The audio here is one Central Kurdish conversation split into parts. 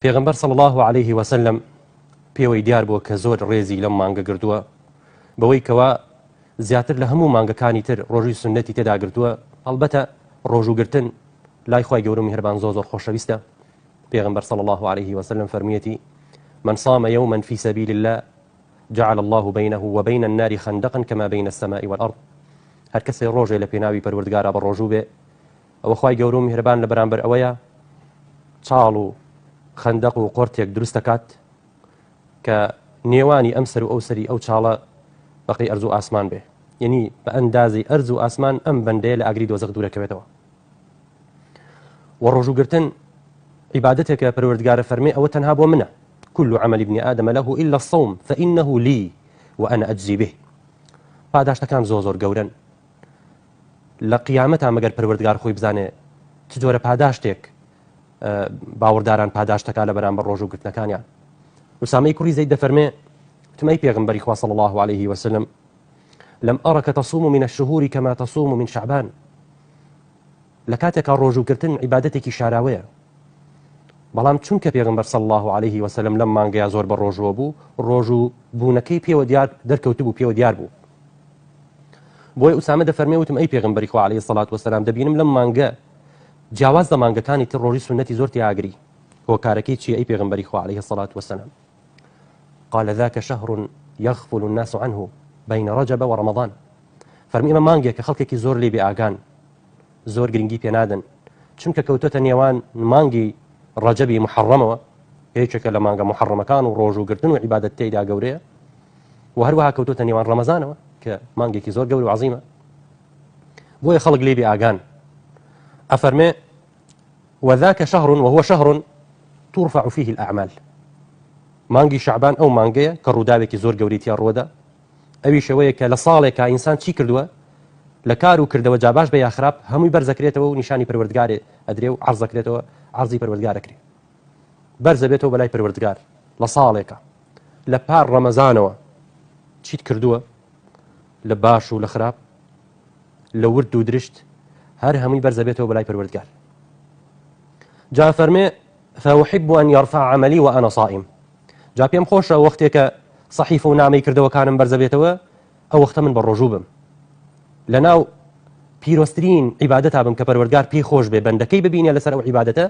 پێغەمبەر صلی اللە علیه وسلم پێوەی دیار بووە کە زۆر ڕێزی لەم مانگە گرتووە بەوەی کەوا زیاتر لە هەموو مانگەکانی تر ڕۆژووی سوننەتی تێدا گرتووە. هەڵبەتە ڕۆژوو گرتن لای خوای گەورە و میهرەبان زۆر زۆر خۆشەویستە. پێغەمبەر صلی اللە علیه وسلم فەرموویەتی، من صام یوما فی سبیل اللە جعل اللە بینه وبین النار خندقا کما بین السماء والارض. هەر کەسێ ڕۆژێ لە پێناوی پەروەردگارا بە ڕۆژوو بێ ئەوە خوای گەورە و میهرەبان لە بەرامبەر ئەوەیە چاڵ و خەندەق و قۆرتێک دروست دەکات کە نێوانی ئەم سەر و ئەو سەری ئەو چاڵە بەقەی ئەرز و ئاسمان بێ، یەنی بە ئەندازەی ئەرز و ئاسمان ئەم بەندەیە لە ئاگری دۆزەخ دوورەکەوێتەوە. وە ڕۆژووگرتن عیبادەتێکە پەروەردگارە فەرمێ ئەوە تەنها بۆ منە، كل عمل ابن آدم له إلا الصوم فإنه لي وأنا أجزي به. پاداشتەکان زۆر زۆر گەورەن لە قیامەتا مەگەر پەروەردگار خۆی بزانێ چ جۆرە پاداشتێک باوەڕداران پاداشت دەکات لە بەرامبەر ڕۆژوو گرتنەکانیان. ئوسامەی کوڕی زەید دەفەرمێ وتم ئەی پێغەمبەری خوا صلی الله علیه وسلم لم أرك تصوم من الشهور كما تصوم من شعبان. لە کاتێکا ڕۆژووگرتن عیبادەتێکی شاراوەیە، بەڵام چونکە پێغەمبەر صلی اللە علیه وسلم لەم مانگەیا زۆر بە ڕۆژووە بوو، ڕۆژوو بوونەکەی پێوە دیار دەرکەوتبوو، پێوە دیار بوو. بۆیە ئوسامە دەفەرمێ وتم ئەی پێغەمبەری خوا علیه الصلاة والسلام دەبینم لەم مانگە جیاواز لە مانگەکانی تر ڕۆژی سوننەتی زۆر تیاگری، هۆکارەکەی چییە ئەی پێغەمبەری خوا علیه الصلاة والسلام؟ قال ذاک شهر یغفل الناس عنه بین رجب ورمضان. فەرمی ئەمە مانگێکە خەڵکێکی زۆر لێی بێ ئاگان، زۆر گرنگی پێنادەن، چونکە کەوتۆتە نێوان مانگی ڕەجەبی موحەڕەمەوە، یەکێکە لە مانگە موحەڕەمەکان و ڕۆژوو گرتن و عیبادەت تێیدا گەورەیە، و هەروەها کەوتۆتە نێوان ڕەمەزانەوە کە مانگێکی زۆر گەورە و عەزیمە، بۆیە خەڵک لێی بێ ئاگان. ئەفەرمێ وذاک شهر وهو شهر ترفع فيه الأعمال. مانگی شەعبان ئەو مانگەیە کە ڕووداوێکی زۆر گەورەی تیا ڕووەدا، ئەویش ئەوەیە کە لە ساڵێکا ئینسان چی کردووە لە کار و کردەوە جا باش بێ یا خراپ هەمووی بەرزەکرێتەوە و نیشانی پەروەردگارێ ئەدرێ و عەرزەکرێتەوە عەرزی پەروەردگار ئەکرێ بەرزەبێتەوە بەلای پەروەردگار لە ساڵێکا لە پار ڕەمەزانەوە چیت کردووە لە باش و لە خراپ لە ورد و درشت هەر هەمووی بەرزەبێتەوە بەلای پەروەردگار جا فەرمێ فأحب أن يرفع عملي وأنا صائم جا پێم خۆشە وەختێ کە سەحیفە و نامەی کردەوەکانم بەرزەبێتەوە ئەو وەختە من بە ڕۆژوو بم لەناو پیرۆزترین عیبادەتا بم کە پەروەردگار پێی خۆش بێ بەندەکەی ببینێ لەسەر ئەو عیبادەتە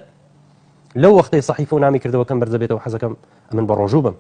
لەو وەختەی سەحیفە و نامی کردەوەکەم بەرزەبێتەوە حەزەکەم ئەمن بە ڕۆژوو بم.